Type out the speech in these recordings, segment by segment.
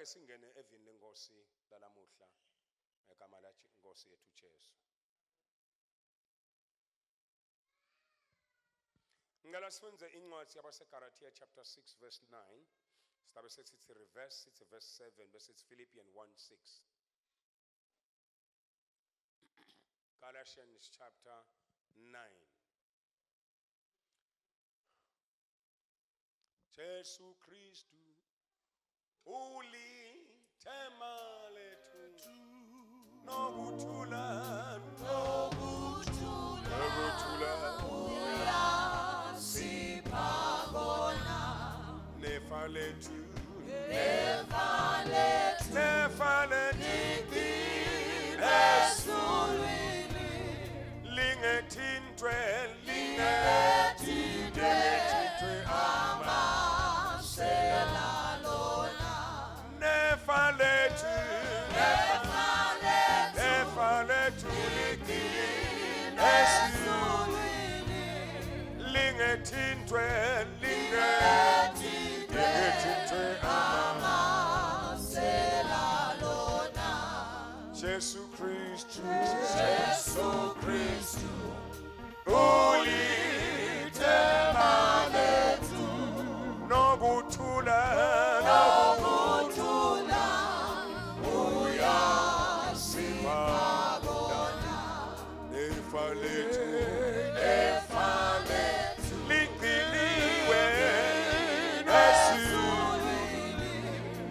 ke singene evini lenkosi lalamuhla ngegama la Nkosi yethu Jesu. Ngicela sifunze incwadi yabaseGalatia chapter 6 verse 9. Sidabe sesithi reverse sithi verse 7 bese sithi Philippians 1 6. Galatians chapter 9. Jesu Kristu ulithema lethu nokuthula nokuthula nokuthula uyasipha kona nefa lethu nefa lethu nefa lethu ligcine ezulwini lingethintwe lingethintwe lingethintwe amasela lona nefa lethu nefa lethu nefa lethu ligcine ezulwini lingethintwe lingethintwe lingethintwe amasela lona Jesu Kristu Jesu Kristu ulithemba lethu nokuthula nokuthula uyasipha kona nefa lethu nefa lethu ligciniwe ezulwini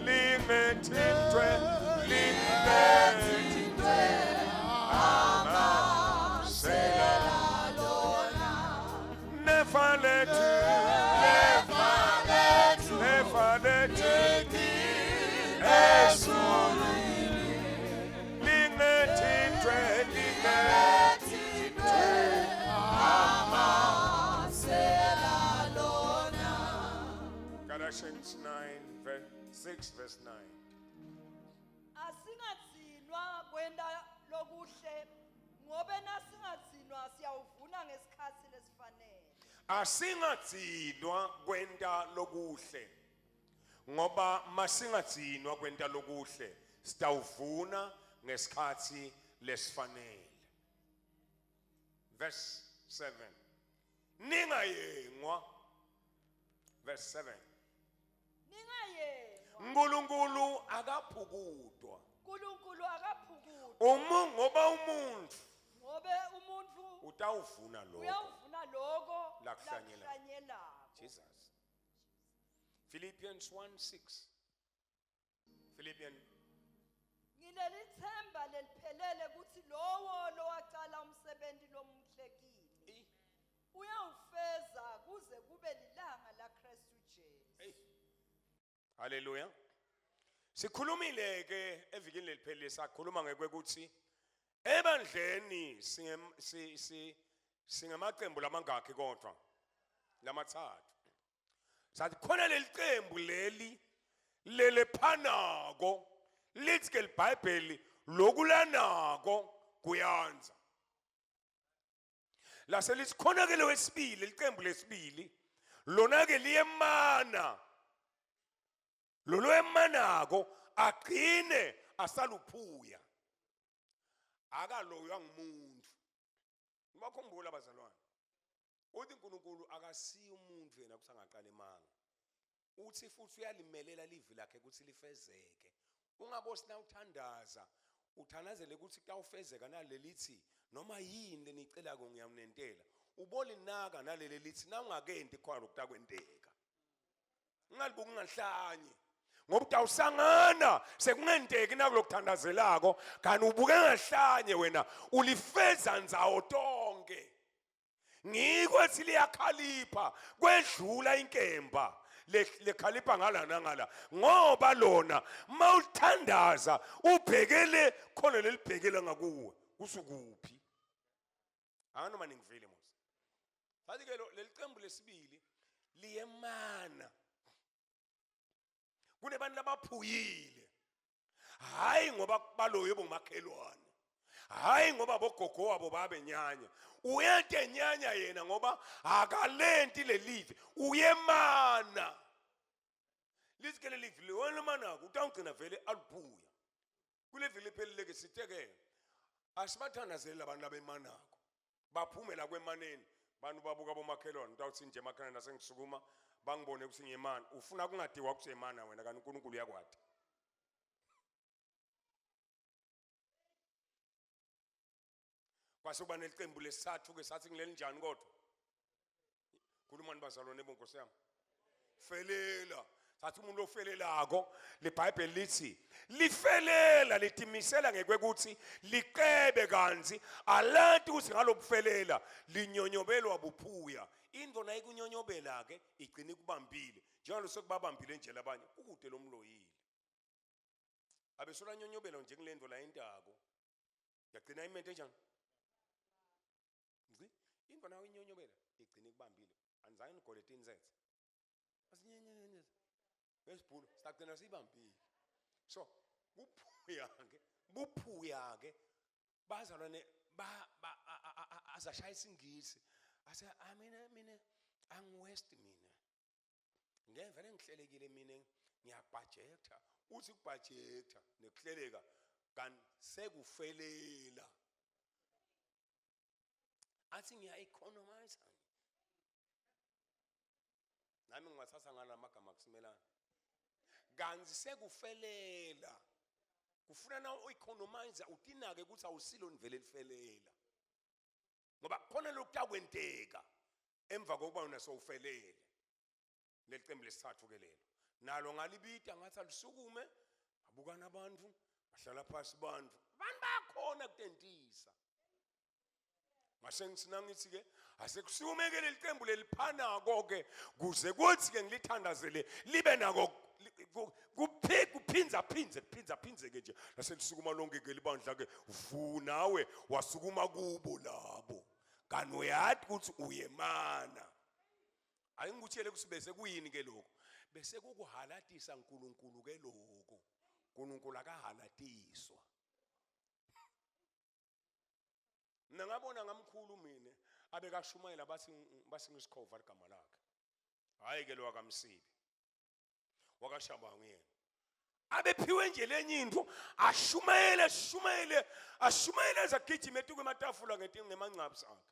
lingethintwe lingethintwe lingethintwe amasela lona nefa lethu nefa lethu nefa lethu ligcine ezulwini lingethintwe lingethintwe amasela lona Galatians 9 verse 6 verse 9 Asingadzinwa kwenta lokuhle ngobe nasingadzinwa siyawuvuna ngesikhatsi lesifanele. Asingadzinwa kwenta lokuhle ngoba masingadzinwa kwenta lokuhle sitawuvuna ngesikhatsi lesifanele. Verse 7 Ningayengwa verse 7 Ningayengwa. uNkulunkulu akaphukutwa uNkulunkulu akaphukutwa umu ngoba umuntu ngobe umuntu utawuvuna lokho uyawuvuna loko Lakuhlanyelako. lakuhlanyelako. Jesus Philippians 1 6 Philippians Nginelithemba leliphelele kutsi lowo lowacala umsebenti lomuhle kimi uyawufeza kuze kube lilanga laKristu Jesu. Hey. Haleluya. Sikhulumile ke evikini leliphelile sakhuluma ngekwekuthi ebandleni singem si si singamaqembu lamangakhi kodwa lamathathu. Sathi khona lelicembu leli lelephanako lithi ke liBhayibheli lokulanako kuyanza. Lase lithi khona ke lowesibili licembu lesibili lona ke liyemana lolo emanako agcine asaluphuya akaloywa ngumuntu nibakhumbula bazalwane uthi uNkulunkulu akasiye umuntu yena kusangaqala emanga uthi futhi uyalimelela livi lakhe ukuthi lifezeke ungabosi na uthandaza uthandazele ukuthi kutawufezeka nalelithi noma yini leniyicelako ngiyamnentela ubolinaka naleli lithi na ungakenti khona lokutakwenteka ungalibuki ungahlanye ngoba utawusangana sekungenteki nakulokuthandazelako kanti ubuke ngahlanye wena ulifeza ndzawo tonke ngiko ethi liyakhalipha kwedlula inkemba lekhalipha ngala nangala ngoba lona mawulithandaza ubhekele khona lelibhekele ngakuwe usukuphi anganoma ningivile mos sathi ke leli qembu lesibili liyemana kunebantu labaphuyile hayi ngoba baloyo bongumakhelwane hayi ngoba bogogo wabo babenyanya uyente nyanya yena ngoba akalenti lelive uyemana. Lithi ke leli vili wena manako utawugcina vele aluphuya. Kule vili liphelile ke sithe ke asibathandazeli labantu labemanako. Baphume la kwemaneni bantu babuka bomakhelwane utawuthi nje emakhelwane nasengisukuma bangibone ukuthi ngiyemana ufuna kungadiwa kuseyemana wena kanti uNkulunkulu uyakwati. Kwase kuba nelicembu lesithathu ke sathi ngilelinjani kodwa. Khulumani bazalwane bonkosi yami. Felela. Sathi umuntu ofelelako leBhayibheli lithi lifelela litimisela ngekwekuthi liqebe kanzi alati ukuthi ngalobufelela linyonyobelwa buphuya. Into nayikunyonyobela ke igcina ikubambile. Njalo sekubabambile nje labanye ukude lomloyile. Abesola nyonyobela nje kulento la intako. Yagcina imente njani? Ngci into nawe inyonyobela igcina ikubambile. Anizange nigole tinzetse. Asinyenyenye. Ngesibhulo sagcina sibambile. So kuphuya ke buphuya ke bazalwane ba azashaya isingisi ase amina mina angiwest mina ngeke vele ngihlelekile mina ngiyabhajetha uthi kubhajetha nekuhleleka kanti sekufelela athi ngiya-economize nami ngiwathatha ngala magama kusimelana kanti sekufelela kufuna na u-economize utinake ukuthi awusilo nivele lifelela ngoba khona lokutakwenteka emva kokuba wena sowufelele leli qembu lesithathu ke lelo nalo ngalibita ngathi alisukume abukana abantu bahlala phasi abantu abantu bakhona kutentisa ngase ngithi ngithi ke asekusukume ke leli qembu leliphanako ke kuze kuthi ke ngilithandazele libe nako kuphinza phinze kuphinza phinze ke nje laselisukuma lonke ke libandla ke vu nawe wasukuma kubo labo kanti uyati ukuthi uyemana ake ngikutshele ukuthi bese kuyini ke lokho bese kukuhalatisa uNkulunkulu ke lokho uNkulunkulu akahalatiswa mina ngabona ngamkhulu mina abekashumayela bathi basingisikhova igama lakhe hayi ke lo wakamsibi wakashabangu yena abephiwe nje lenye into ashumayele ashumayele ashumayele azagijima etuka ematafula ngemangcabs akhe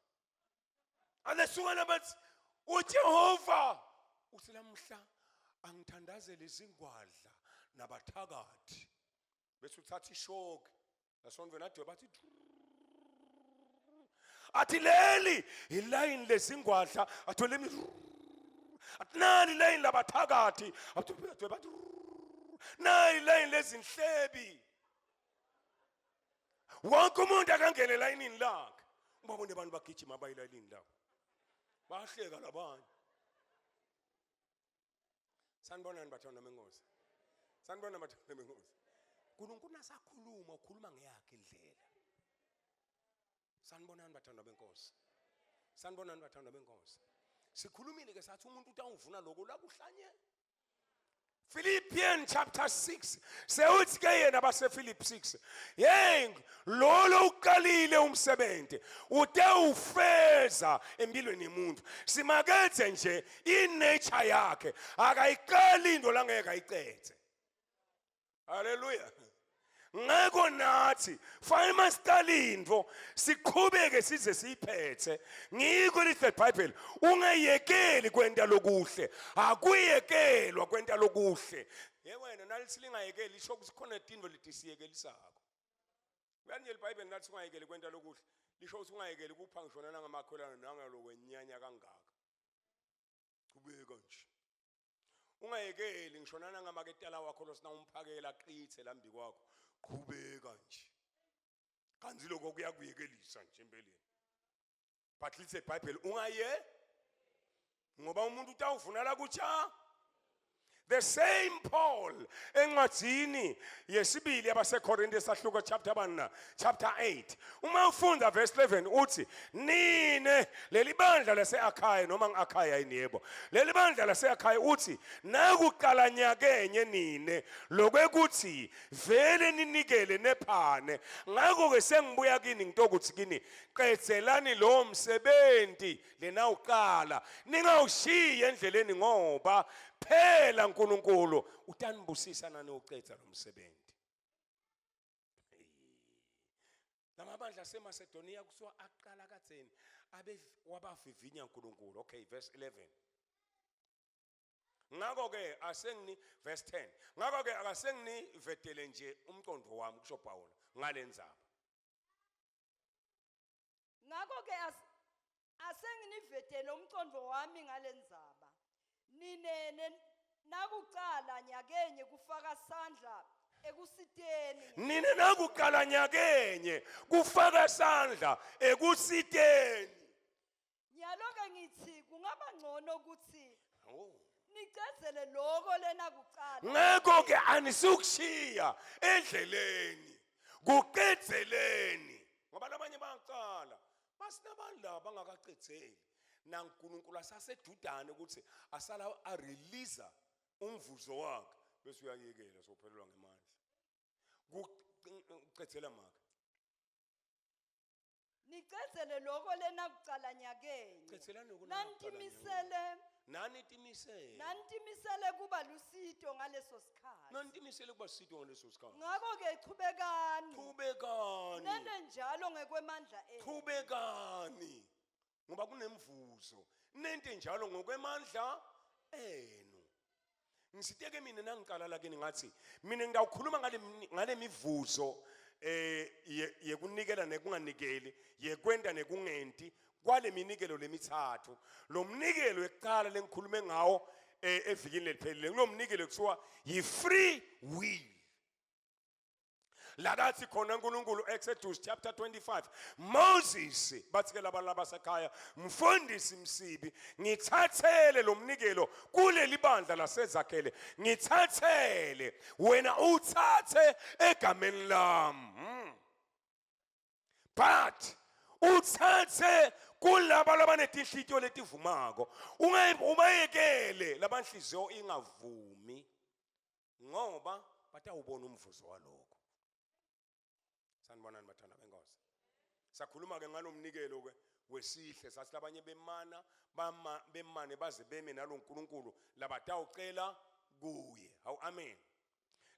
alesukana bathi uJehova uthi lamhla angithandazele izingwadla nabathakathi bese uthatha ishoki lasontweni adwe bathi athi leli ilayini lezingwadla athole imi athi nali ilayini labathakathi athi bathi nali ilayini lezinhlebi wonke umuntu akangene elayinini lakhe ubabone abantu bagijima abayilayinini labo bahleka labanye Sanibonani bathanda benkosi. Sanibona bathanda benkosi. uNkulunkulu nasakhuluma ukhuluma ngeyakhe indlela. Sanibonani bathanda benkosi. Sanibonani bathanda benkosi. Sikhulumile ke sathi umuntu utawuvuna lokho lakuhlanye. Philippians chapter 6 sewuthi ke yena basePhilip 6 hey lolo uqalile umsebenzi ude ufeza empilweni yomuntu simakethe nje inature yakhe akayiqali into langeke ayicethe haleluya ngeke nathi fanele masiqala into siqhubeke size siyiphethe ngikho lithi iBhayibheli ungeyekeli kwenta lokuhle akuyekelwa kwenta lokuhle ye wena nalithi lingayekeli lisho ukuthi khona tintfo letisiyekelisako uyanje libhayibheli nathi ungayekeli kwenta lokuhle lisho ukuthi ungayekeli kupha ngisho nangamakholwane nangalokwenyanya kangaka chubeka nje ungayekeli ngisho nanangamaketala wakho losina umphakela aqithe lambi kwakho qhubeka nje kanti lokho kuyakuyekelisa nje empeleni but lithi iBhayibheli ungaye ngoba umuntu utawuvuna la kutsha the same Paul encwadini encwadzini yesibili yabaseKorinte esahluko chapter 1 chapter 8 uma ufunda verse 11 uthi nine leli bandla lase-Akhaya noma ngi-Akhaya yini yebo leli bandla lase-Akhaya uthi nakuqala nyakenye nine lokwekuthi vele ninikele nephane ngakho-ke sengibuya kini ngitokuthi kini qedzelani lowo msebenzi lenawuqala ningawushiyi endleleni ngoba phela uNkulunkulu utanibusisa naniwucedza lo msebenzi. Lamabandla aseMacedonia kuthiwa aqala kadzeni abe wabavivinya uNkulunkulu. Okay, verse 11. Ngakho ke asengini verse 10. Ngakho ke akasenginivedele nje umqondo wami kusho Paul ngalendzaba. Ngakho ke asenginivetele umqondo wami ngalendzaba. Nine nakucala nyakenye kufaka sandla ekusiteni. Nine nakuqala nyakenye kufaka sandla ekusiteni. Nyalo-ke ngithi kungaba ngcono ukuthi Oh. nicedzele loko lenakucala. Ngakho ke anisukushiya endleleni. Kuqedzeleni. Ngoba labanye bayaqala. Basinabantu laba bangakaqedzeli. NaNkulunkulu asasedudane ukuthi asala a release umvuzo wakhe bese uyayekela sophelelwa ngemandla. Kuqedzela maka. Nicedzele loko lenakucala nyakenye. Cedzelani loko lenakucala Nanitimisele Nani timisele. nanitimisele kuba lusito ngaleso sikhathi. Nani timisele kuba sito ngaleso sikhathi. Ngakho ke chubekani. Chubekani. Nente njalo ngekwemandla enu. Chubekani. Ngoba kunemvuzo. Nente njalo ngokwemandla enu. Ngisiteke mina nangiqala la kini ngathi mina ngawukhuluma ngale ngale mivuzo eh yekunikela nekunganikeli yekwenta nekungenti kwale minikelo lemithathu lo mnikelo wekuqala lengikhulume ngawo eh, evikini leliphelile ngilomnikelo kuthiwa yi free will lakathi khona uNkulunkulu Exodus chapter 25 Moses bathi ke laba labasekhaya mfundisi Msibi ngithathele lo mnikelo kuleli bandla lasezakhele ngithathele wena uthathe egameni lami hmm. but uthathe kulaba labanetinhlitiyo letivumako ubayekele labanhliziyo ingavumi ngoba batawubona umvuzo walokho sanibonani bathanda benkosi sakhuluma ke ngalomnikelo ke wesihle sathi labanye bemana bama bemane baze beme naloNkulunkulu labatawucela kuye hawu amen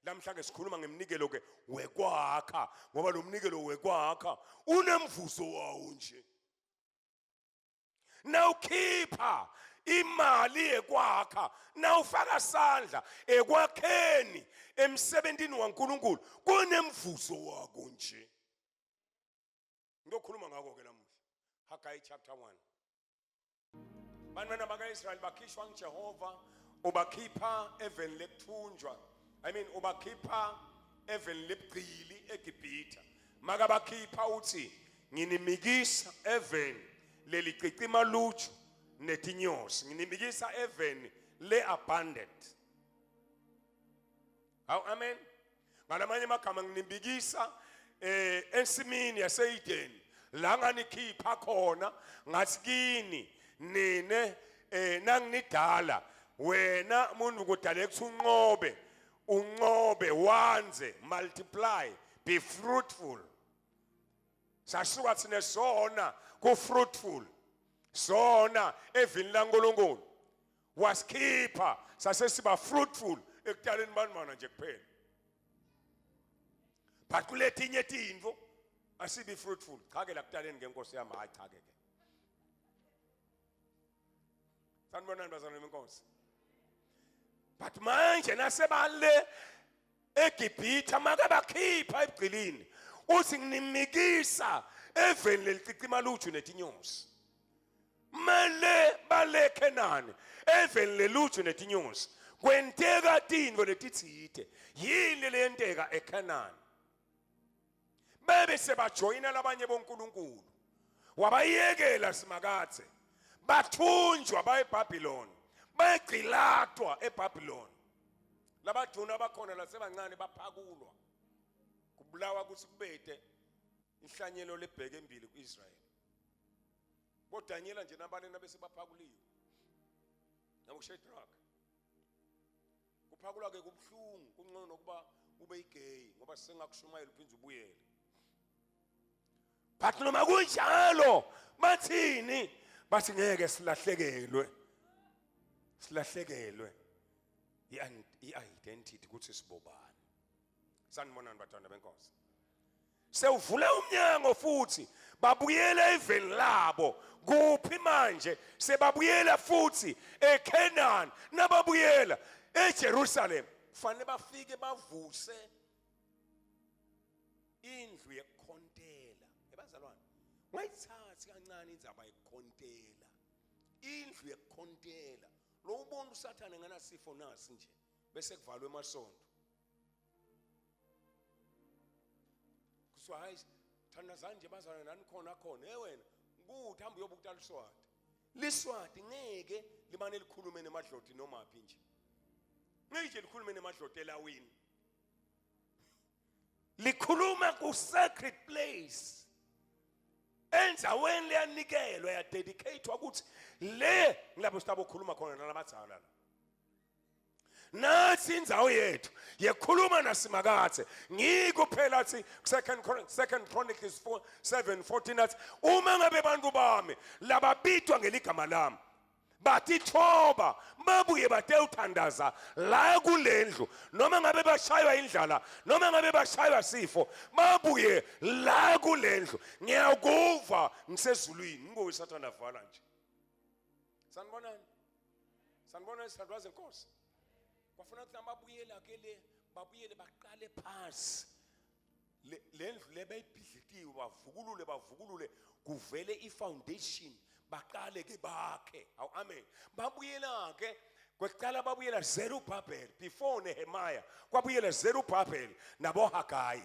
lamhla ke sikhuluma ngemnikelo ke wekwakha ngoba lo mnikelo wekwakha unemvuzo wawo nje nawukhipha imali yekwakha nawufaka sandla ekwakheni emsebentini waNkulunkulu kunemvuzo wako nje ngiyokhuluma ngakho ke namuhla Haggai chapter 1 Bantwana bakaIsrayeli bakhishwa nguJehova ubakhipha eveni lekuthunjwa I mean ubakhipha eveni lebugcili eGibhithe makabakhipha uthi nginimikisa eveni lelicicima luju netinyosi nginimikisa eveni le-abundant Hawu amen. Ngalamanye amagama nginibikisa eh ensimini yaseEden la nganikhipha khona ngathi kini nine eh nanginidala wena muntu kudale kuthi unqobe unqobe wanze multiply be fruitful sasuka thina sona ku fruitful sona evini laNkulunkulu wasikhipha sase siba fruitful ekutaleni bantwana nje kuphela but kuletinye tintfo asibi fruitful cha ke lakutaleni ngenkosi yami hayi cha ke ke sanibonani bazalwane benkosi but manje nasebale eGibhithe makabakhipha ebugqilini uthi nginimikisa eveni lelicicima luju netinyosi mele bale Kenani eveni leluju netinyosi kwenteka tintfo letitsite yini leyenteka eKenani bebe sebajoyina labanye bonkulunkulu wabayekela simakadze bathunjwa baye eBhabhiloni bagcilatwa eBhabhiloni Labaduna bakhona lasebancane baphakulwa. Kubulawa ukuthi kubete inhlanyelo lebheke embili kuIsrael. BoDaniela nje nabalena bese baphakuliwe. NaboShadrach. Kuphakulwa ke kubuhlungu kungcono nokuba ube igay ngoba sengakushumayela uphinde ubuyele. But noma kunjalo bathini? Bathi ngeke silahlekelwe. Silahlekelwe i-identity ukuthi sibobani. Sanibonani bantwana benkosi. Sewuvule umnyango futhi babuyele eveni labo kuphi manje sebabuyela futhi eCanaan nababuyela eJerusalem kufanele bafike bavuse indlu yekukhontela ebazalwane ungayithathi kancane indzaba yekukhontela indlu yekukhontela lo ubona usathane nganasifo nasi nje bese kuvalwe emasonto kuthiwa hayi thandazani nje bazalwane nani khona khona hey wena kuthi hamba uyobukuta liswati liswati ngeke limane likhulume nemadloti nomaphi nje ngeke nje likhulume nemadloti elawini likhuluma ku sacred place endaweni leyanikelwa yadedicatewa ukuthi le ngilapho sitabokhuluma khona nalabadzala la nathi indzawo yethu yekhuluma nasimakathe ngiko phela athi second second Chronicles 4 7 14 athi uma ngabe bantu bami lababitwa ngeligama lami batithoba babuye batewuthandaza la kulendlu noma ngabe bashaywa indlala noma ngabe bashaywa sifo babuye la kulendlu ngiyakuva ngisezulwini ngoba sathana vala nje sanibonani Sanibona isithandwa zenkosi. Kwafuna ukuthi ababuyela ke le babuyele baqale phansi. Le ndlu le beyibhidlitiwe bavukulule bavukulule kuvele ifoundation baqale ke bakhe. Awu amen. Babuyela ke kwekuqala babuyela Zerubbabel before Nehemiah kwabuyela Zerubbabel nabo Haggai.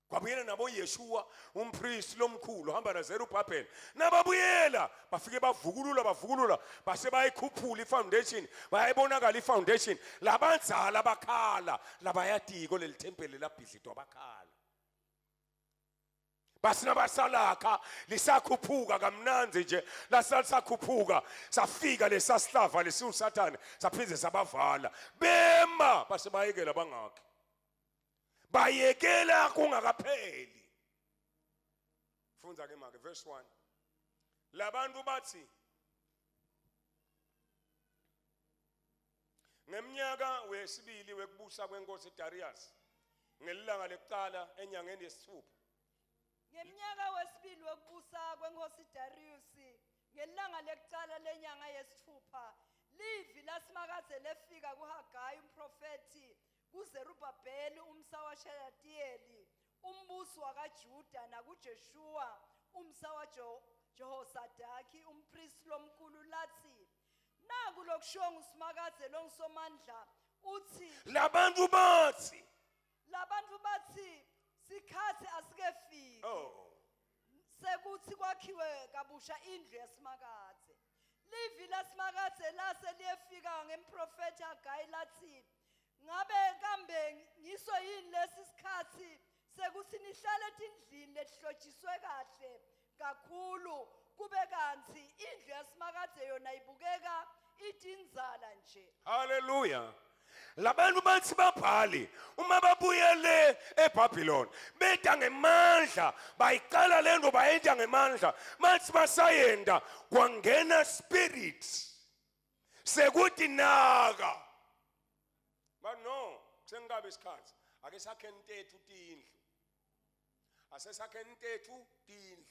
Kwabuyela nabo Yeshua umpristi lomkhulu hamba naZerubhabheli nababuyela bafike bavukulula bavukulula base bayikhuphula ifoundation bayayibonakala ifoundation labadzala bakhala labayatiko leli thempeli labhidlitwa bakhala basina basalakha lisakhuphuka kamnandi nje lasalisakhuphuka safika lesasihlava lesiwusathane saphinde sabavala bema base bayekela bangakhi bayekela kungakapheli fundza ke make verse 1 labantu bathi ngeminyaka wesibili wekubusa kwenkosi Darius ngelilanga lekuqala enyangeni yesithupha Ngeminyaka wesibili wekubusa kwenkosi Darius ngelanga lekucala lenyanga yesithupha livi lasimakadze lefika kuHagayi umprofethi kuZerubhabheli umsa waShelatiyeli umbusi wakaJuda nakuJeshuwa umsa waJehosadaki umpristi lomkhulu lathi naku lokushiwo nguSimakadze longisomandla uthi labantu bathi Labantu bathi sikhathi asikefiki. Oh. Sekuthi kwakhiwe kabusha indlu yaSimakadze. Livi laSimakadze lase liyefika ngemprofethi Hagayi lathi ngabe kambe ngiso yini lesi sikhathi sekuthi nihlale etindlini lehlotshiswe kahle kakhulu kube kanti indlu yaSimakadze yona ibukeka itindzala nje. Hallelujah. Labantu bathi babhali uma babuyele eBabylon beta ngemandla bayiqala lento bayenta ngemandla bathi basayenda kwangena spirit sekuthi naka but no kusengabe isikhathi ake sakhe ntethu tindlu asesakheni tethu tindlu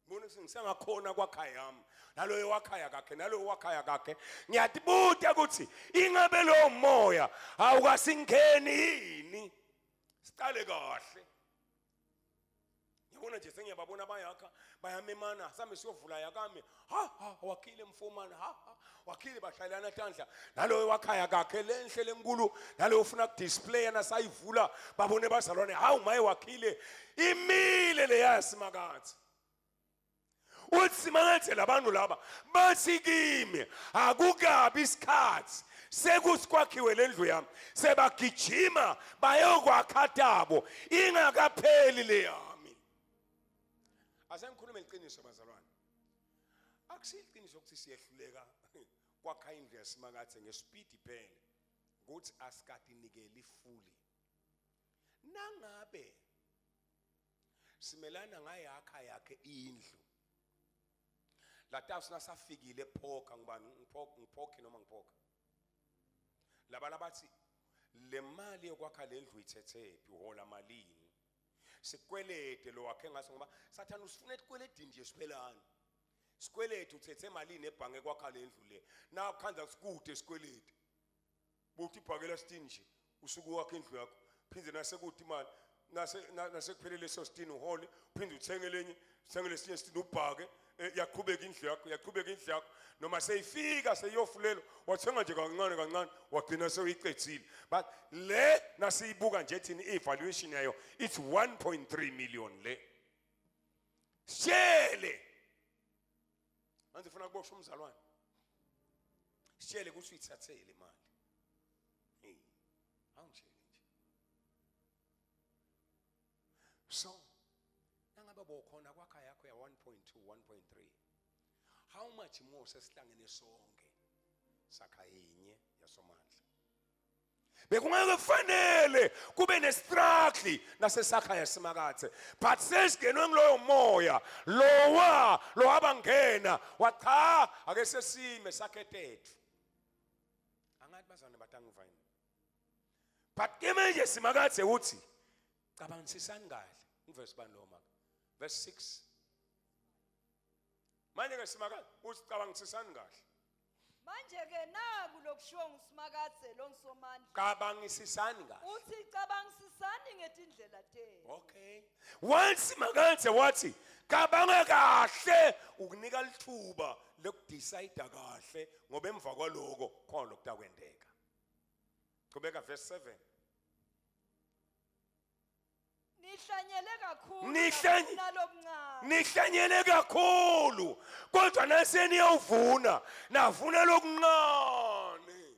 ngibona ukuthi ngisengakhona kwakhaya yami naloyo wakhaya kakhe naloyo wakhaya kakhe ngiyatibuta ukuthi ingabe lowo moya awukasingeni yini siqale kahle ngibona nje sengiyababona bayakha bayamemana sami siyovula yakami ha ha wakhile mfomana ha ha wakhile bashayelana tandla naloyo wakhaya kakhe lenhle lenkulu naloyo ufuna kudisplaya nasayivula babone bazalwane hawu maye wakhile imile leya simakathe uthi simakathe labantu laba bathi kimi akukabi isikhathi Sekuthi kwakhiwe lendlu yami, sebagijima bayokwakha tabo ingakapheli leyami. Asengikhulume iqiniso bazalwane. Akusiqiniso ukuthi siyehluleka kwakha indlu yasimakathe ngespeed phela ukuthi asikatinikeli fully. Nangabe simelana ngayakha yakhe indlu Latawu sinasafikile ephoka ngubani ngiphoka ngiphoke noma ngiphoka laba labathi le mali yokwakha le ndlu ithethephi uhola malini sikwelede lo wakhe ngaso ngoba sathane usifuna etikweledini nje siphelani sikwelede uthethe malini ebhange kwakha le ndlu le nakukhanza sikude sikwelede Buthi ibhakela sitini nje usuke wakhe indlu yakho phinde nasekude imali nase nasekuphelele leso sitini uhole uphinde uthenge lenye uthenge lesinye sitini ubhake eh, yaqhubeka indlu yakho yaqhubeka indlu yakho noma seyifika seyiyofulelwa wathenga nje kancane kancane wagcina sewuyicedzile but le nasiyibuka nje thina i-evaluation yayo it's 1.3 million le shele manje ufuna kuboshwa umzalwane sitshele ukuthi uyithathele imali hey awungitshele nje so nangabe bokhona kwakha yakho ya 1.2 1.3 how much more sesihlangene sonke sakha yinye yasomandla bekungeke kufanele kube nestruggle nasesakha yasimakathe but sesingenwe ngiloyo moya lowa lowabangena wacha ake sesime sakhe tethu angathi bazane batangiva yini but ke manje simakathe uthi cabangisisani kahle ngivesi bani lo maka verse 6 manje ke simakade usicabangisisani kahle Manje ke naku lokushiwo nguSimakadze longisomandla. Cabangisisani kahle. Uthi cabangisisani ngetindlela tenu. Okay. Once Simakadze wathi cabanga kahle ukunika lithuba lokudecide kahle ngoba emva kwaloko khona lokutakwendeka. Qhubeka verse 7. Nihlanyele kakhulu Nihlany- nalokuncane. Nihlanyele kakhulu kodwa naseniyovuna navuna lokuncane.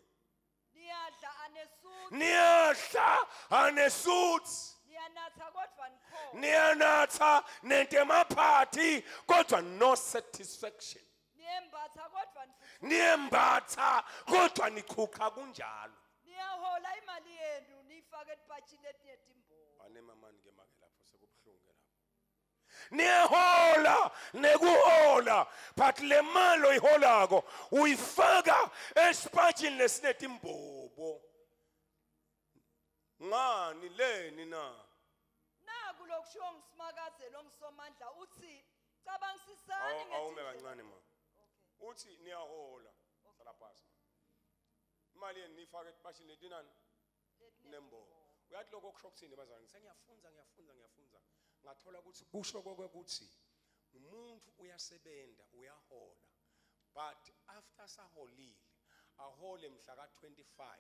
Niyadla anesuthi. Niyadla anesuthi. Niyanatha kodwa nikhona. Niyanatha nentemaphathi kodwa no satisfaction. Niyembatha kodwa nifuthumele. Niyembatha kodwa niqhuqha kunjalo. Niyahola imali yenu niyifake etipatshini letinetimbobo. Anemamani ke make lapho sekubuhlungu ke lapho. Niyahola nekuhola but le mali oyiholako uyifaka esipatshini lesinetimbobo. Ngani leni na? Naku lokushiwo nguSimakadze longisomandla uthi cabangisisani Awu- Awume ngetindlela- kancane ma. Uthi niyahola. Sala phansi ma. Imali yenu niyifake etipatshini letinani? Nembobo. Uyathi lokho kusho ukuthini bazalwane? Sengiyafunza ngiyafunza ngiyafunza. Ngathola ukuthi kusho kokuthi umuntu uyasebenza uyahola but after saholile ahole mhla ka-25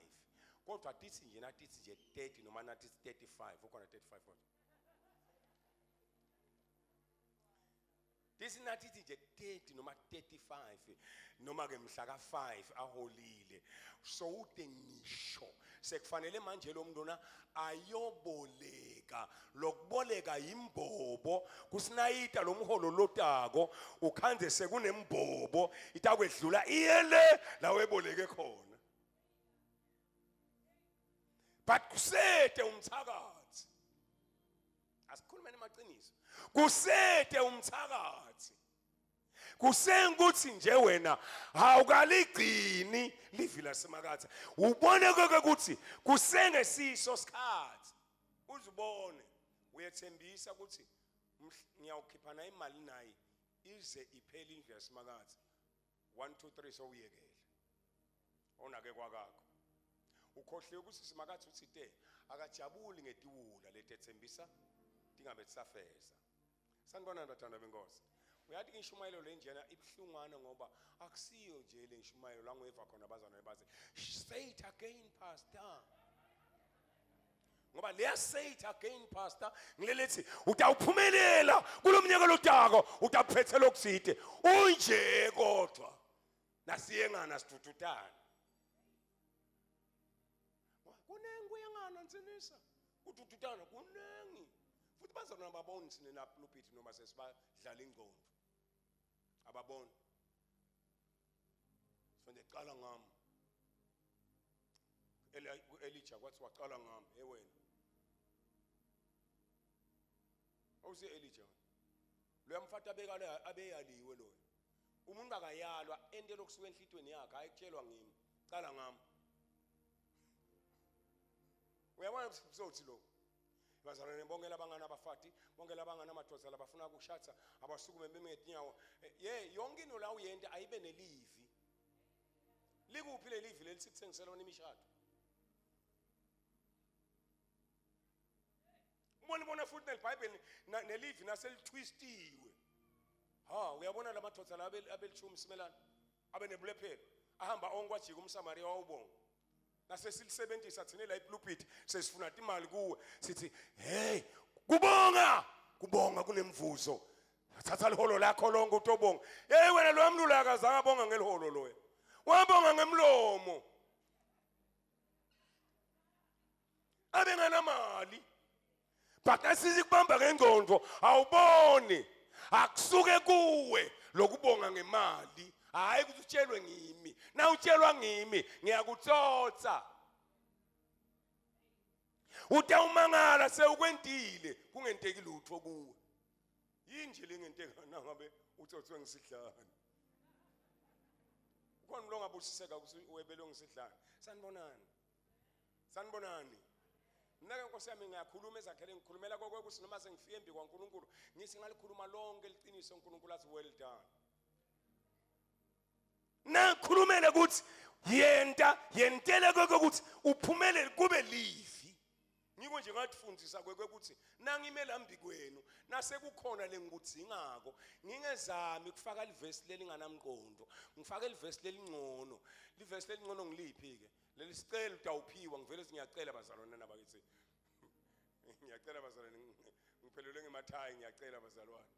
kodwa tithi nje natithi nje 30 noma natithi 35 ukhona 35 kodwa Tithi nathithi nje 30 noma 35 noma ke mhla ka5 aholile so ude ngisho sekufanele manje lo muntu lona ayoboleka lokuboleka yimbobo kusinayita lo mholo lotako ukhanze sekunembobo itakwedlula iyele la weboleke khona but kusete umthakathi asikhulumeni amaqiniso kusete umthakathi kusengukuthi nje wena awukaligcini livi lasemakatha ubone konke ukuthi kusengesiso sikhathi uzibone uyethembisa ukuthi ngiyawukhipha nayo imali nayi ize iphele indlu yasemakatha 1 2 3 sowuyekele onake kwakakho ukhohliwe ukuthi simakathi uthi te akajabuli ngetiwula letethembisa tingabe tisafeza sanibonani bathandwa benkosi uyathi inshumayelo le njena ibuhlungwana ngoba akusiyo nje le nshumayelo la ngiyeva khona abazalwane bathi say it again pastor ngoba leya say it again pastor ngilelethi utawuphumelela kulomnyaka lotako utaphethe lokuside unje kodwa nasiyengana sidududana. Kuyengana nsinisa. Kududutana kunengi. Futhi bazalwane ababoni sine la pulpit noma sesibadlala ingqondo. Ababoni. Sifanele qala ngami. Elijah kwathi waqala ngami, hey wena. Awusi Elijah. Loya mfati abekala abeyaliwe loyo. Umuntu akayalwa ente lokusuka enhlitweni yakhe ayikutshelwa ngimi. Cala ngami. Uyabona kusothi lokho. Bazalwane bonke labangana abafati, bonke labangana amadoda labafuna ukushatha, abasukume beme ngetinyawo. Eh, ye yonke into la uyenta ayibe nelivi. Likuphi lelivi leli sikuthengiselwa imishado? Ubona bona futhi neliBhayibheli nelivi naselitwistiwe. Ha, uyabona lamadoda la abelishumi simelana abe nebulephelo ahamba onke wajika umSamariya wawubonga. Nasesilisebenzisa thina la ipulpit sesifuna imali kuwe sithi hey kubonga kubonga kunemvuzo. Thatha liholo lakho lonke utobonga. Hey wena lo mlula akazange abonga ngeliholo loya. Wabonga ngemlomo. Abenganamali. But asizi kubamba ngengqondo awuboni. Akusuke kuwe lokubonga ngemali. Hayi ukuthi utshelwe ngimi. Na utshelwa ngimi ngiyakutsotsa. Utawumangala sewukwentile kungenteki lutho kuwe. Yini nje lengenteka nangabe utsotswe ngisidlani. Ukhona lo ngabusiseka ukuthi webelwe ngisidlani. Sanibonani. Sanibonani. Mina ke Nkosi yami ngiyakhuluma ezakhele ngikhulumela kokwekuthi noma sengifike embi kwaNkulunkulu ngithi ngalikhuluma lonke liqiniso uNkulunkulu athi well done. Nakhulumele ukuthi yenta yentele kokuthi uphumelele kube livi. Ngiko nje ngathifundisa kwekuthi nangime lambi kwenu nasekukhona lengikudzingako ngingezami kufaka livesi lelinganamqondo ngifake livesi lelingcono livesi lelingcono ngiliphi ke leli sicelo utawuphiwa ngivele ngiyacela bazalwane nabakithi ngiyacela bazalwane ngiphelelwe ngemathayi ngiyacela bazalwane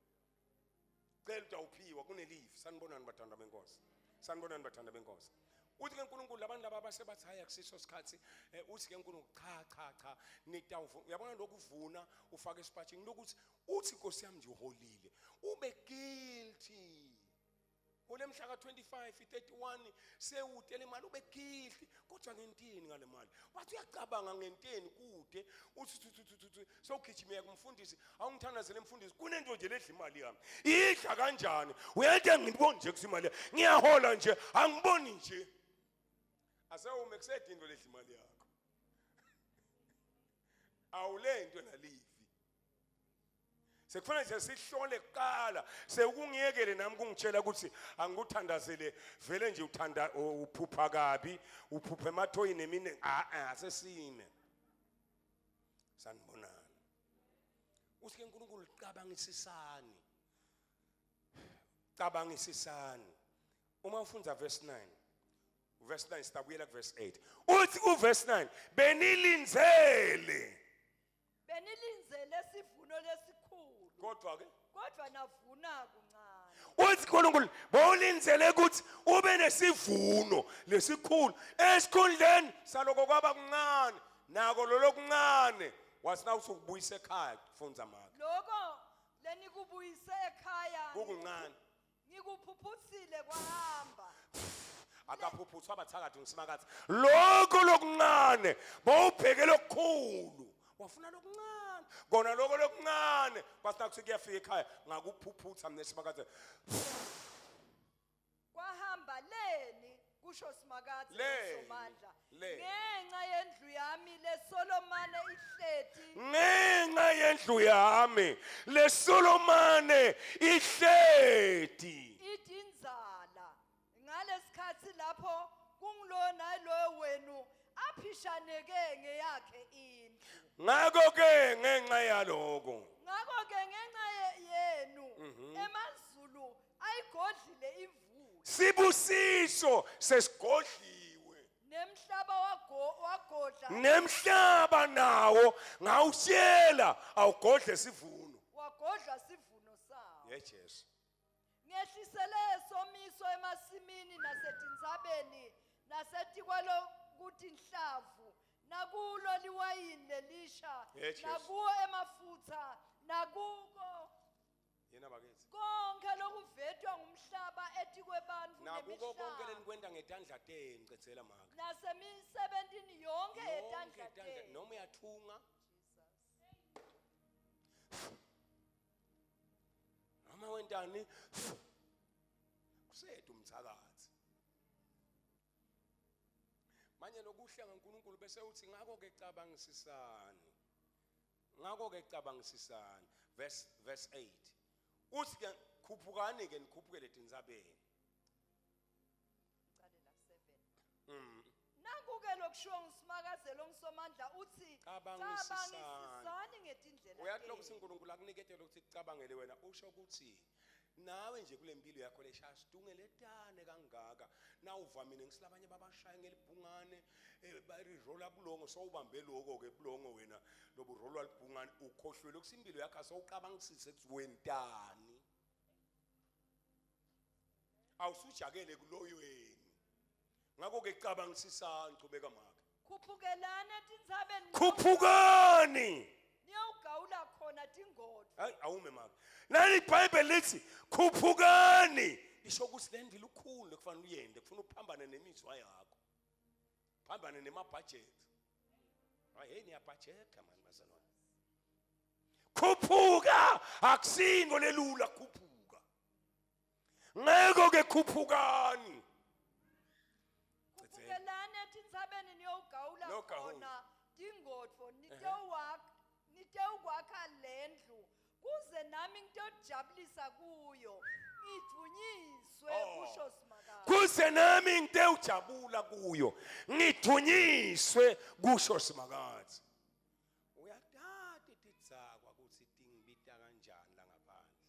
cela utawuphiwa kunelivi sanibonani bathanda benkosi sanibonani bathanda benkosi uthi ke uNkulunkulu labantu laba basebathi hayi akusiso sikhathi eh, uthi ke uNkulunkulu cha cha cha nitawuvuna uyabona lokuvuna ufake esipatshini lokuthi uthi inkosi yami nje uholile ube guilty Kule mhla ka-25 31 sewute le mali ubegihli kodwa ngentini ngale mali wathi uyacabanga ngenteni kude uthi thi thi thi thi sewugijimeka kumfundisi awungithandazele mfundisi kunento nje ledla imali yami idla kanjani uyenta ngiboni nje kuthi imali ngiyahola nje angiboni nje asewume kusede into ledla imali yakho awulento nalivi Sekufanele nje sihlole kuqala sekungiyekele nami kungitshela ukuthi angikuthandazele vele nje uthanda uphupha kabi uphupha emathoyini emine a a asesime sanibonani uthi ke uNkulunkulu cabangisisani cabangisisani uma ufunda verse 9 verse 9 sitabuyela ku verse 8 uthi ku verse 9 benilindzele Benilindzele sivuno lesikhulu. Kodwa ke kodwa navuna kuncane. Uthi uNkulunkulu bowulindzele ukuthi ube nesivuno lesikhulu esikhundleni saloko kwaba kuncane nako lolo kuncane wathi na usukubuyisa ekhaya fundza maka Lokho lenikubuyise ekhaya kukuncane Ngikuphuphuthile kwahamba. Akaphuphuthwa abathakathi ngisimakathi. Lokho lokuncane bowubheke lokukhulu. Wafuna lokuncane. Kona lokho lokuncane kwasina kuthi kuyafika ekhaya ngakuphuphutha mina simakathe. Kwahamba leni kusho Simakadze Leni, Somandla. leni. Ngenxa yendlu yami lesolomane ihleti Ngenxa yendlu yami lesolomane ihleti. idinzala ngalesikhathi lapho kungulo naloyo wenu aphishaneke ngeyakhe indlu. Ngakho ke ngenxa yaloko Ngakho ke ngenxa yenu emazulu ayigodlile imvula sibusiso sesigodliwe nemhlaba wagodla nemhlaba nawo ngawushela awugodle sivuno wagodla sivuno sawo ye Jesu ngehlisele somiso emasimini nasetintsabeni nasetikwalokutinhlavu Nakulo liwayini lelisha, Eh, Jesu. nakuwo emafutha, nakuko Yena bakithi. konke lokuvetwa ngumhlaba etikwebantfu Nakuko konke nemihlaba lenikwenta ngetandla tenu cedzela make. nasemisebentini yonke Yonke yetandla tandla tenu. noma uyathunga noma wentani kusethu umthakathi. Manje lokuhle ngaNkulunkulu bese uthi ngakho ke cabangisisani. Ngakho ke cabangisisani verse 8. Uthi ke khuphukani ke nikhuphukele tintsabeni. Ngicale la 7. Naku-ke lokushiwo nguSimakadze longuSomandla uthi Cabangisisani. cabangisisani ngetindlela Uyathi lokhu tenu. uNkulunkulu akuniketele ukuthi kucabangele wena usho ukuthi nawe nje kule mpilo yakho leshaya sidungeletane kangaka nawuvamile ngisilabanye babashaya ngelibhungane barirola bulongo sowubambe lokho ke bulongo wena loburolwa libhungane ukhohlwele ukuthi impilo yakho asowucabangisise ukuthi wentani awusujakele kuloyweni ngakho ke cabangisisani chubeka make Khuphukelani etintsabeni khuphukani niyewugawula khona tingodvo. Hayi awume make. Nali iBhayibheli lithi khuphukani. Lisho ukuthi le ndlela ukhulu lekufanele uyende kufuna uphambane nemizwa yakho. Phambane nema budget. Hayi hey niyabhajetha mani bazalwane. Khuphuka akusinto lelula khuphuka. Ngeke ke khuphukani. Khuphukelani etintsabeni niyowugawula Niyogawula. khona tingodvo nitewuwakha nitewukwakha lendlu kuze nami ngitewujabulisa kuyo ngidvunyiswe Oh. kusho Simakadze. Kuze nami ngitewujabula kuyo ngidvunyiswe kusho Simakadze. Uyatati tidzakwa kutsi tingibita kanjani la ngaphandle.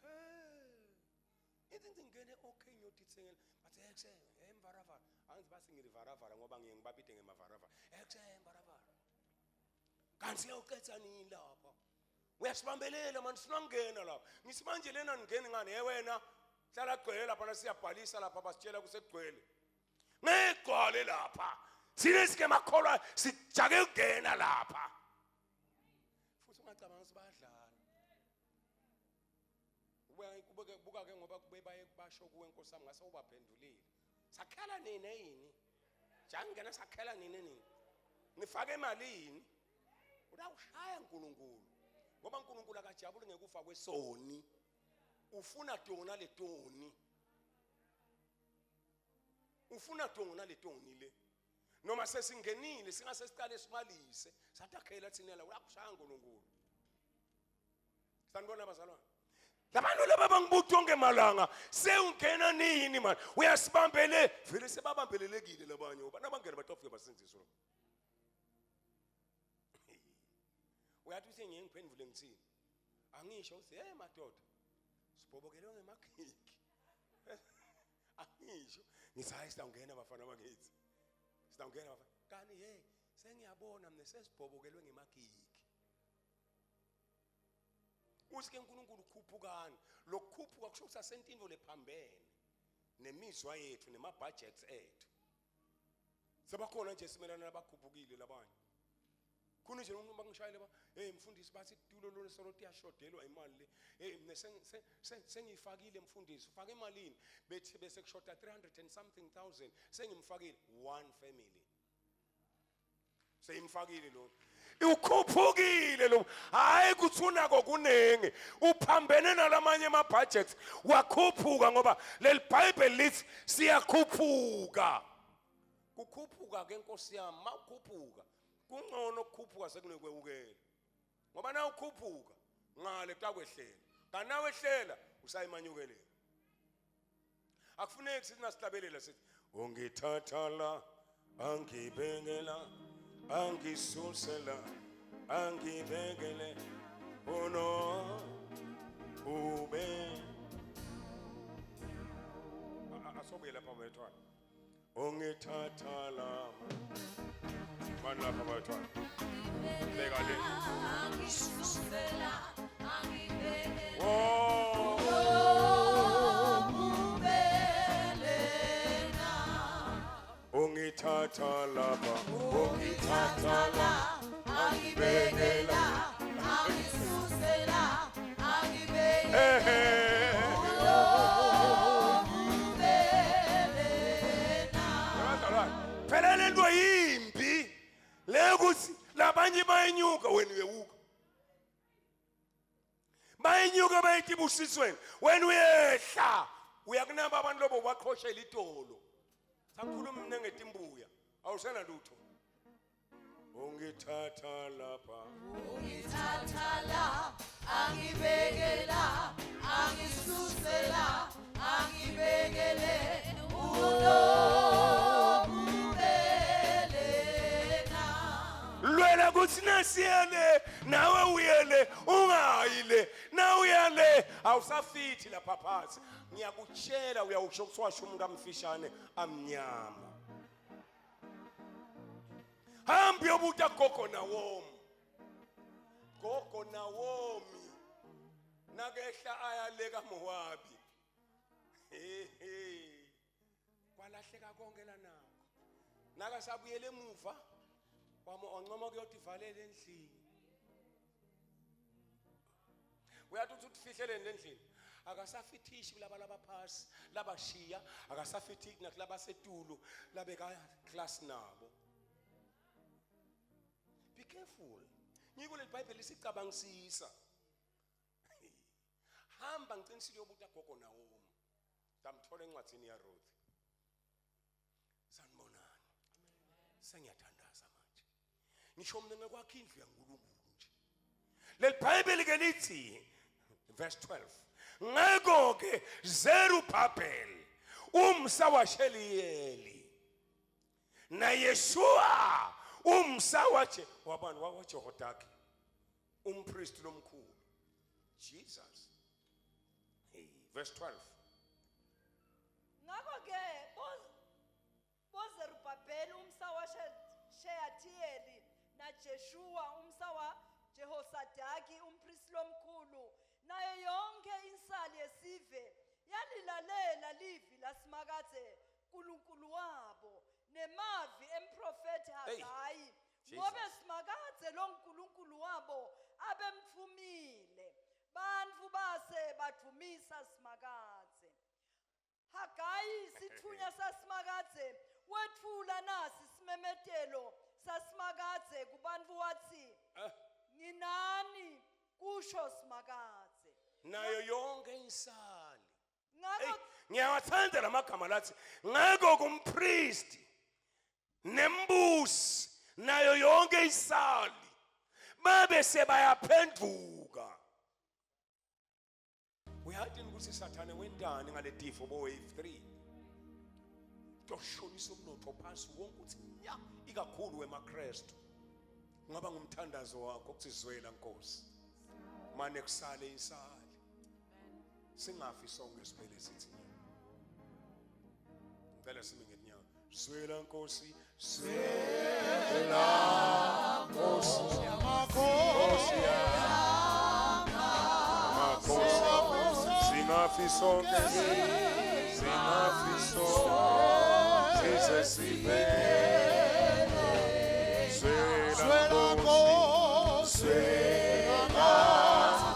Hey. Ithi ngingene okay ngiyotithengela. Bathi ekse emvaravara. Angithi bathi ngilivaravara ngoba ngiye ngibabide ngemavaravara. Ekse emvaravara. Kanti siyawucetha nini lapha? Uyasibambelela manje sinangena lapha. Ngithi manje lena ngingeni ngani? Hey wena hlala gcwele lapha la siyabhalisa lapha basitshela kusegcwele. Ngegcwale lapha. Thina sike makholwa sijake ukungena lapha. Futhi ungacabanga ukuthi bayadlala. Buka buka ke ngoba kube baye basho kuwe Nkosi yami ngase ubaphendulile. Sakhela nini yini? Jangena sakhela nini nini? Nifake imali yini? Utawushaya uNkulunkulu. Ngoba uNkulunkulu akajabuli ngekufa kwesoni. Ufuna tona letoni. Ufuna tona letoni le. Noma sesingenile singase siqale sibalise. Satakhela thina la uyakushaya uNkulunkulu. Sanibona bazalwane. Labantu laba bangibuthi onke malanga sewungena nini manje uyasibambele vele sebabambelelekile labanye ngoba nabangena batofike basindziswe. Uyathi uthi ngiye ngiphendvule ngithini? Angisho uthi hey madoda sibhobokelwe ngemakhiki. Angisho ngithi hayi sitawungena bafana bakithi. Sitawungena bafana. Kani hey sengiyabona mina sesibhobokelwe ngemakhiki. Uthi ke uNkulunkulu khuphukani. Lokukhuphuka kusho ukuthi asentintfo lephambene nemizwa yethu nema budgets ethu. Sebakhona nje simelana nabakhuphukile labanye. Khona nje umuntu bangishayele ba hey mfundisi bathi itulo lona solo tiyashodelwa imali le. Hey mina sengiyifakile mfundisi ufake imalini bethi bese kushoda 300 and something thousand sengimfakile one family. Seyimfakile lo. Ukhuphukile lo. Hayi kuthi unako kuningi. Uphambene nalamanye ama budgets wakhuphuka ngoba leli Bible lithi siyakhuphuka. Kukhuphuka ke Nkosi yami mawukhuphuka kungcono ukukhuphuka sekunekwewukela. Ngoba na ukhuphuka ngale kutakwehlela. Kanti nawehlela usayimanyukeleni. Akufuneki sithi nasihlabelela sithi ungithatha la angibekela angisusela angibekele uno ube asobuye lapha wethwana ungithatha la mani lapha wethwana beka le Angisusela, angibekele oh ubelena. Ungithatha lapha, Ungithatha la, angibeke la, angisuse la, angibeke Ehe. Yabazalwane, phela le nto yimbi le yokuthi labanye bayenyuka wena uyewuka bayenyuka bayethi ibusisweni wena uyehla uyakunaba abantu lobo baqhoshela itolo sakhuluma mina ngetimbuya awusena lutho ungithatha lapha Ungithatha la, angibeke la, angisuse la, angibekele unobubele na. Lwela ukuthi nasiyele nawe uyele ungayi le na uyale awusafithi lapha phansi ngiyakutshela uyawusho kuthiwa umuntu amfishane amnyama hamba uyobuta gogo nawomi gogo nawomi nakehla ayaleka mowabi hehe kwalahleka konke lanakho nakasabuyela emuva wancoma kuyotivalela endlini uyathi uthi utifihleleni endlini akasafithishi kulaba labaphasi labashiya akasafithiki nakulabasetulu labeka class nabo be careful ngiko leli bhayibheli lisicabangisisa hamba ngiqinisile yobuta gogo Naomi ngamthola encwadini yaRuth sanibonani sengiyathandaza manje ngisho mina ngekwakha indlu yaNkulunkulu nje leli bhayibheli ke lithi verse 12 ngakho ke Zerubbabel umsa waSheliyeli naYeshua umsa waje wabani waJehodaki umpristi lomkhulu Jesus hey verse 12 Ngakho-ke boZerubhabheli umsa waSheyatiyeli naJeshuwa umsa waJehosadaki umpristi lomkhulu nayo yonke insali yesive yalilalela livi laSimakadze Nkulunkulu wabo nemavi emprofethi Hey. Hagayi Jesus. ngobe Simakadze loNkulunkulu wabo abemtfumile bantfu base badvumisa Simakadze Hagayi sitfunywa saSimakadze wetfula nasi simemetelo saSimakadze kubantfu watsi Eh. nginani kusho Simakadze nayo yonke insali ngako Hey, ngiyawathanda lamagama lathi ngakho kumpristi nembusi nayo yonke isali babe sebayaphenduka uyati ukuthi sathane wentani ngaletifo bo wave 3 toshonisa umnotho phansi wonke uthi nya ikakhulu wemaKristu ngaba ngumthandazo wakho ukuthi zwela Nkosi mane kusale insali singafi sonke siphele sithi nya ngicela sime ngetinyawo zwela Nkosi zwela Nkosi Nkosi Makhosi singafi sonke singafi sonke size siphele zwela Nkosi zwela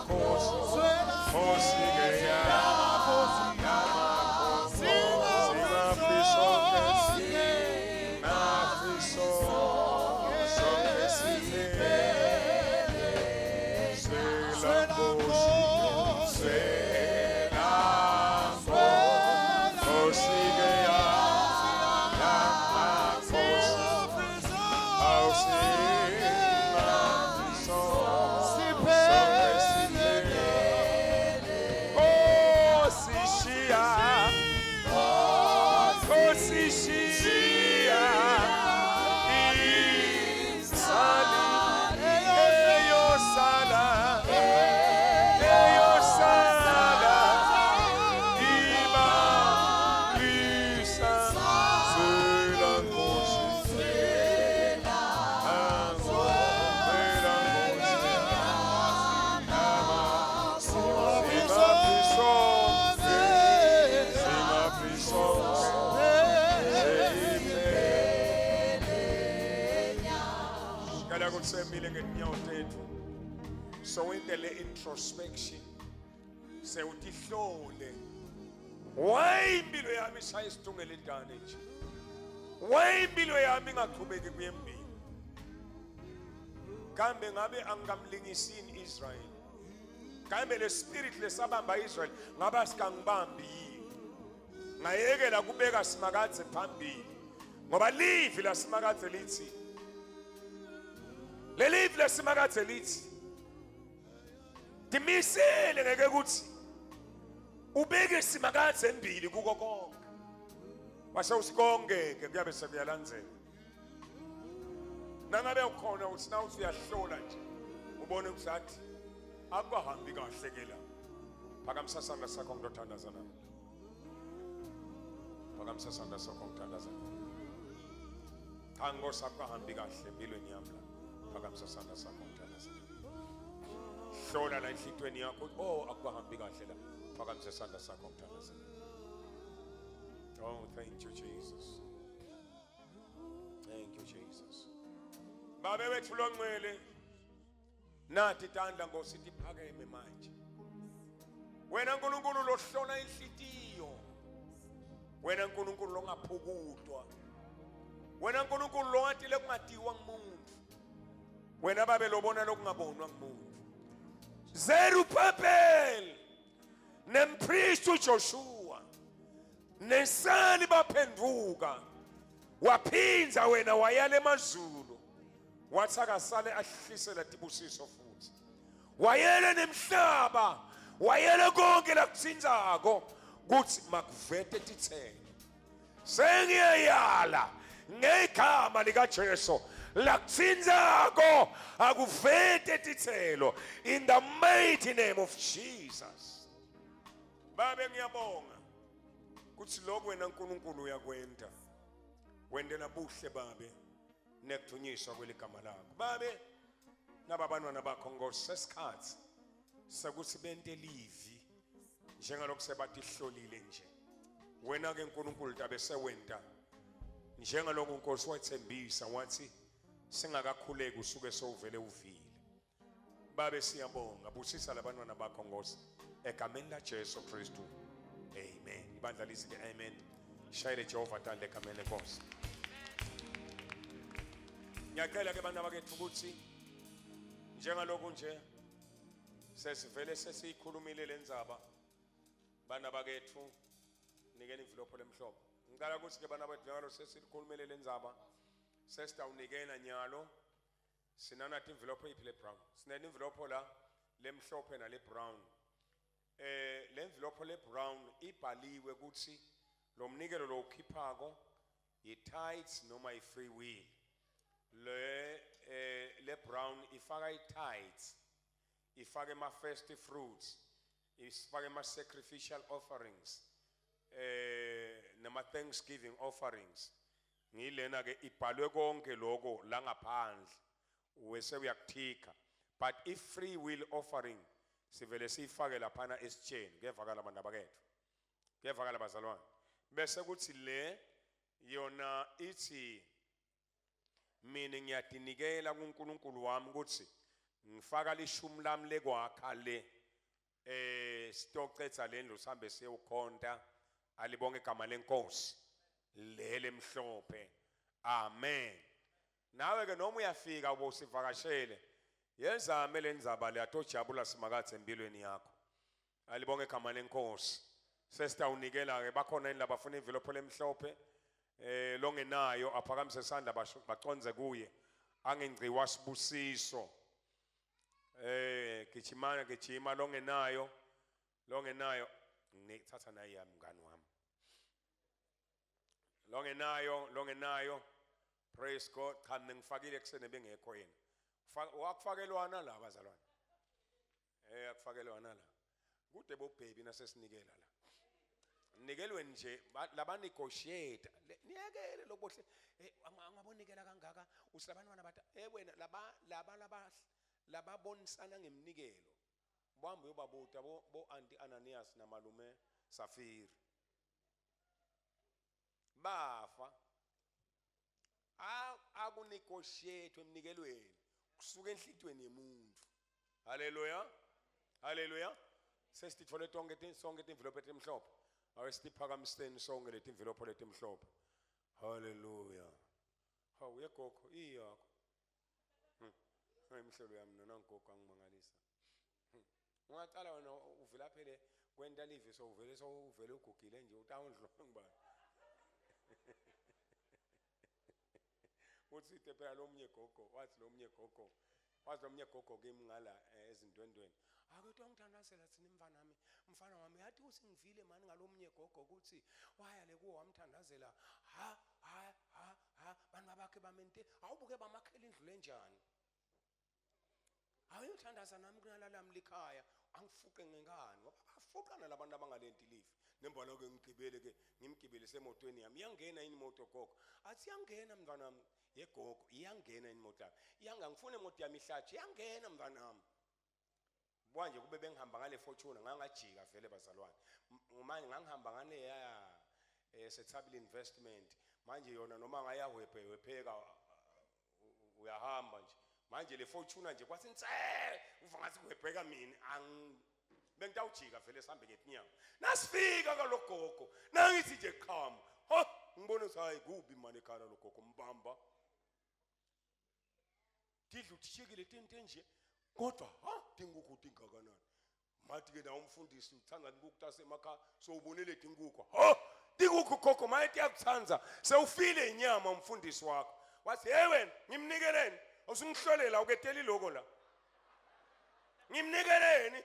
Nkosi Nkosi ke singafi sonke singafi sonke sonke siphele zwela Nkosi zwela Nkosi ke Nkosi awusingafi sonke siphele Nkosi shiya Nkosi shiya insali eyosala eyosala Cela ukuthi semile ngetinyawo tethu. Sowente le introspection. Sewutihlole. Why impilo yami ishaya isitungelidane nje? Why impilo yami ingaqhubeki kuye embili? Kambe ngabe angikamlingisini Israel? Kambe le spirit lesabamba Israel ngaba sikangibambi yini? Ngayekela kubeka simakadze phambili. Ngoba livi lasimakadze lithi Lelivi lasimakadze lithi Timisele ngeke kuthi ubeke simakadze embili kuko konke. Wase usikonke ke kuyabe sekuyalandzela. Nangabe ukhona uthi na uthi uyahlola nje ubone ukuthi athi akuhambi kahle ke la. Phakamisa sandla sakho ngitothandaza nawe. Phakamisa sandla sakho ngithandaza nawe. Cha Nkosi akuhambi kahle empilweni yami la. Phakamisa sandla sakho ngithandaza nawe. Hlola la enhlitweni yakho oh akuhambi kahle la. Phakamisa sandla sakho ngithandaza nawe. Oh thank you Jesus. Thank you Jesus. Babe wethu longcwele nathi tandla Nkosi tiphakeme manje. Wena nkulunkulu lohlola inhlitiyo. Wena nkulunkulu longaphukutwa. Wena nkulunkulu longatile kungatiwa ngumuntu. Wena babe lobona lokungabonwa ngumuntu. Zerubbabel nempriest uJoshua nesali baphenduka waphinza wena wayala emazulu wathi akasale ahlisela tibusiso futhi wayele nemhlaba wayele konke lakuthinzako kuthi makuvete tithelo sengiyayala ngegama likaJesu lakuthinzako akuvete tithelo in the mighty name of Jesus babe ngiyabonga kuthi lokho wena uNkulunkulu uyakwenta wendela buhle babe nekuthunyiswa kweligama lakho babe naba bantwana bakho Nkosi sesikhathi sekuthi bente livi njengalokhu sebatihlolile nje wena ke uNkulunkulu tabe sewenta njengalokhu uNkosi wathembisa wathi singakakhuleki usuke sowuvele uvile babe siyabonga busisa labantwana bakho Nkosi egameni laJesu Kristu amen ibandla lithi ke amen shayele Jehova tandla egameni lenkosi ngiyacela ke bantu bakethu ukuthi njengalokhu nje sesivele sesiyikhulumile lendzaba bana bakethu nikeni imvilopho lemhlophe ngicela ukuthi ke bana bethu njengalo sesiyikhulumile lendzaba sesitawunikela nyalo sinanathi imvilopho iphi le brown sinene imvilopho la lemhlophe nale brown eh le mvilopho le brown ibhaliwe ukuthi lo mnikelo lo ukhiphako yi tithes noma i free will le eh le brown ifaka i tithes ifake ama first fruits isifake ama sacrificial offerings eh nama thanksgiving offerings ngilena ke ibhalwe konke lokho la ngaphandle wese uyakuthika but i free will offering sivele siyifake laphana esitsheni kuyevakala abantu abakethu kuyevakala bazalwane bese kuthi le yona ithi mina ngiyadinikela kuNkulunkulu wami ukuthi ngifaka lishumi lami lekwakha le eh sitocetha lendlu sihambe siyewukhonta alibonge igama lenkosi lele mhlophe amen nawe ke noma uyafika ube usivakashele yezame le ndzaba le atojabula simakathe empilweni yakho alibonge igama lenkosi sesitawunikela ke bakhona yini labafuna imvilopho lemhlophe eh longenayo aphakamise isandla baconze kuye angengciwa sibusiso eh gijimana gijima longenayo longenayo ngithatha naye yami mngani wami longenayo longenayo praise God cha mina ngifakile kusene bengekho yena wakufakelwana la bazalwane eh akufakelwana la kude bo baby nasesinikela la nikelweni nje laba negotiate niyekele lokuhle eh angabonikela kangaka usilabantwana bata eh wena laba laba laba lababonisana ngeminikelo bambe uyobabuta bo bo anti Ananias namalume Safiri bafa akunegotiate emnikelweni. Kusuka enhlitweni yemuntu. Haleluya, haleluya. Sesititfole tonke sonke timvilopho letimhlophe. Ake sitiphakamiseni sonke letimvilopho letimhlophe. Haleluya. Hawu yegogo iyakho. Imhlolo yami nona ngigogo angimangalisa. Ungacala wena uvela phele kwenta live sowuvele sowuvele ugugile nje utawundlwa ngibani. Uthi phela lomnye gogo wathi lomnye gogo wathi lomnye gogo kimi ngala ezindwendweni. Ake tongithandazela thina mfana wami, mfana wami yathi usingivile mani ngalomnye gogo ukuthi waya le kuwo wamthandazela ha ha ha ha bantu bakhe bamente awubuke bamakhela indlu lenjani. Awuyothandaza nami kunalalami likhaya angifuqe ngenkani ngoba bafuqana labantu abangalenti live. Nembona ke ngigibele ke ngimgibele semotweni yami iyangena yini imoto gogo? Athi iyangena mntwana wami. Yegogo iyangena yini imoto yami? Iyanga ngifuna imoto yami ihlatshe iyangena mntwana wami. Manje kube bengihamba ngale Fortuner ngangajika vele bazalwane. Manje ngangihamba ngale ya Sethabile Investment. Manje yona noma ngayahwephe wepheka uyahamba nje. Manje le Fortuner nje kwathi nse uva ngathi kuhwebheka mina bengitawujika vele sihambe ngetinyawo. Nasifika kalogogo nangithi nje qhamu. Ha ngibona ukuthi hayi kubi manje ekhaya logogo mbamba. Tidlu tishikile tinte nje kodwa ha tinkukhu tingakanani. Mathi ke na umfundisi uthanda inkukhu tasemakhaya sowubonile tinkukhu. Ha tinkukhu gogo maye tiyakuthanda sewufile inyama umfundisi wakho. Wathi hey wena ngimnikeleni awusungihlolela uketeli lokho la. Ngimnikeleni.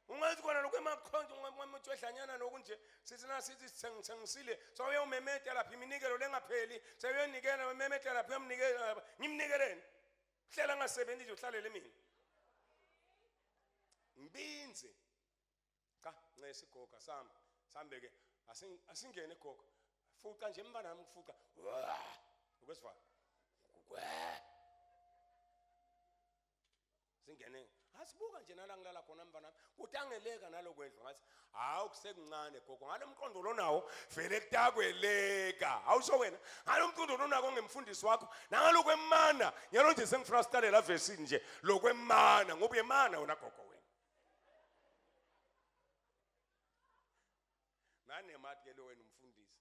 Ungathi khona lokho emakhonto ungamtshwehlanyana nokunje sithi na sithi sithengisile sawuyomemeta lapha iminikelo lengapheli sewuyonikela umemeta lapha uyamnikela ngimnikeleni. Hlela ngasebenzi nje uhlalele mina. Ngibinze. Cha ncese igoga sami. Sambe ke asingene gogo. Fuqa nje mntwana wami kufuqa. Ukwesivala. Singene. Asibuka nje nala ngilala khona mntwana wami. Kutangeleka nalokwendlu ngathi hawu kusekuncane gogo ngalo mqondo lonawo vele kutakweleka. Awusho wena ngalo mqondo lonako ngemfundisi wakho nangalokwemana nyalo nje sengifuna siqale la verse nje lokwemana ngoba uyemana wena gogo wena. Nanemati ke lo wena umfundisi.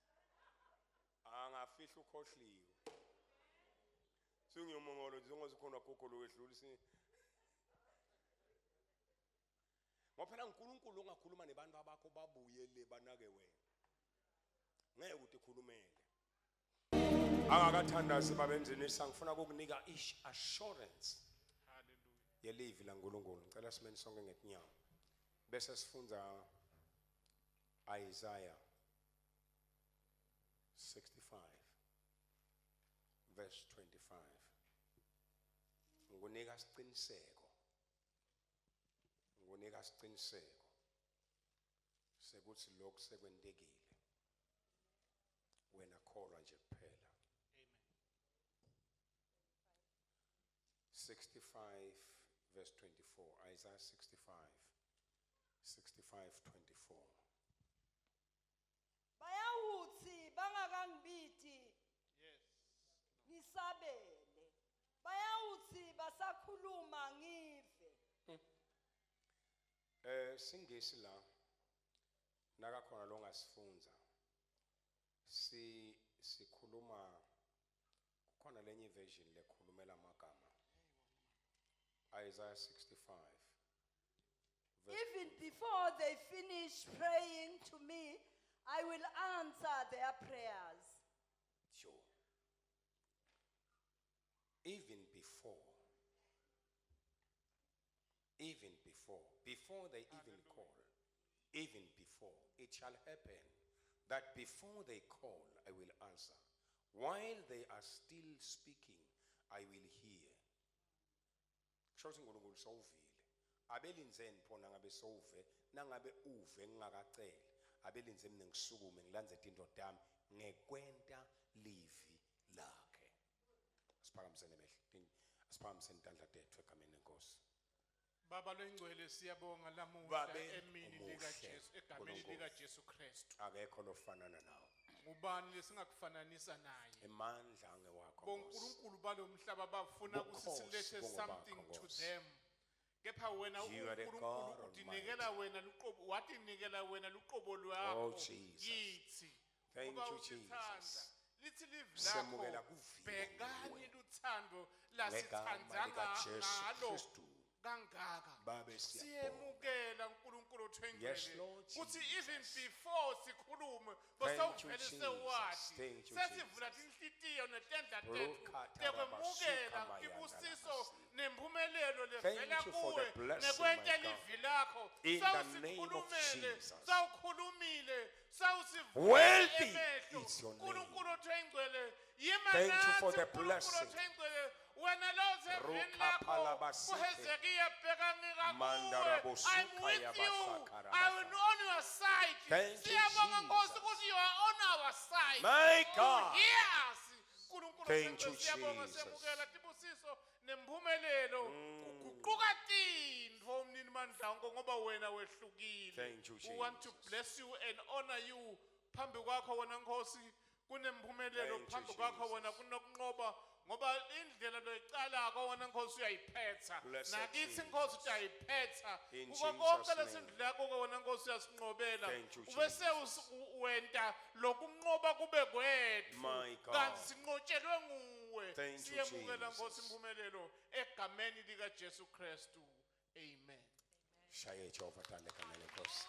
Angafihla ukhohliwe. Singiyomongolo nje ngoze khona gogo lo wedlula si. Ngoba phela uNkulunkulu ongakhuluma nebantu abakho babuye le banake wena. Ngeke ukuthi khulumele. Angakathandazi babenzini ngifuna ukukunika assurance. Hallelujah. Yelivi laNkulunkulu. Ngicela simeni sonke ngetinyawo. Bese sifundza Isaiah 65 verse 25. Ngikunika isiqiniseko. Ngikunika isiqiniseko sekuthi lokhu sekwentekile. Wena kholwa nje kuphela. Amen. 65 verse 24. Isaiah 65 65:24. Bayawuthi bangakangibiti. Yes. Ngisabele. Bayawuthi basakhuluma ngive. Singisi la nakakhona longasifunza. Si sikhuluma kukhona lenye version lekhulumela amagama. Isaiah 65. Even before they finish praying to me, I will answer their prayers. Sure. Even before, even before, before they even call, even before, it shall happen that before they call, I will answer. While they are still speaking, I will hear. Kusho ukuthi uNkulunkulu sowuvile. Abelinzeni phona ngabe sowuve, nangabe uve ngingakaceli. Abelinze mina ngisukume ngilandze tinto tami ngekwenta livi lakhe. Asiphakamiseni emehlo. Asiphakamiseni intandla tethu egameni lenkosi. Baba loyingcwele siyabonga lamuhla Babe emini omuhle, lika Jesu egameni uNkulunkulu. lika Jesu Kristu. Akekho lofanana nawe. Ngubani lesingakufananisa naye? Emandla angewakho Nkosi. Bonkulunkulu balomhlaba bafuna ukuthi Bukhosi silethe bungobakho, something to Nkosi. them. Kepha wena You are the uNkulunkulu God Almighty. utinikela wena luqobo watinikela wena luqobo lwakho Oh, Jesus. kithi. Thank Ngoba you, usithanda. Jesus. Lithi livi Semukela lakho kuvika bhekani kuwe. luthando Ngegama lasithanda likaJesu ngalo Kristu. kangaka. Babe siyabonga. Siyemukela uNkulunkulu othwengcwele Yes, Lord kuthi Jesus. even before sikhulume Thank you, bosewuvele Jesus. sewati Thank you, sesivula Jesus. tinhlitiyo netandla tethu Rukata tekwemukela rabasuka tibusiso mayanda nemphumelelo Thank levela you for kuwe the blessing, nekwenta my God. livi lakho In the name of sewusikhulumele Jesus. sewukhulumile Wealthy sewusivule is your name. uNkulunkulu othwengcwele yima Thank you for nathi the uNkulunkulu blessing. othwengcwele wena lo osevini Ruka lakho palabasike. kuHezekiya bheka ngikakuwe Mandarabosuka I'm with you yabasakarabasa. I will on your side Thank you, siyabonga Nkosi Jesus. ukuthi you are on our side My You God. hear us uNkulunkulu Thank othwengcwele, you, siyabonga Jesus. siyamukela tibusiso nemphumelelo kuguquka tintfo umnini mandla wonke ngoba wena wehlukile Thank you, we want to Jesus. bless you and honor you phambi kwakho wena Nkosi kunempumelelo Thank you, phambi kwakho wena Jesus. kunokunqoba ngoba indlela loyicalako wena Nkosi uyayiphetha Blessed nakithi Nkosi Jesus. uyayiphetha In kuko konke Jesus' name. lesindlula kuko wena Nkosi uyasinqobela Thank you, ubese Jesus. wenta lokunqoba kube kwethu My God. kanti sinqotshelwe nguwe Thank you, siyemukela Nkosi Jesus. impumelelo egameni lika Jesu Kristu amen Shaye Jehova tandla egameni lenkosi.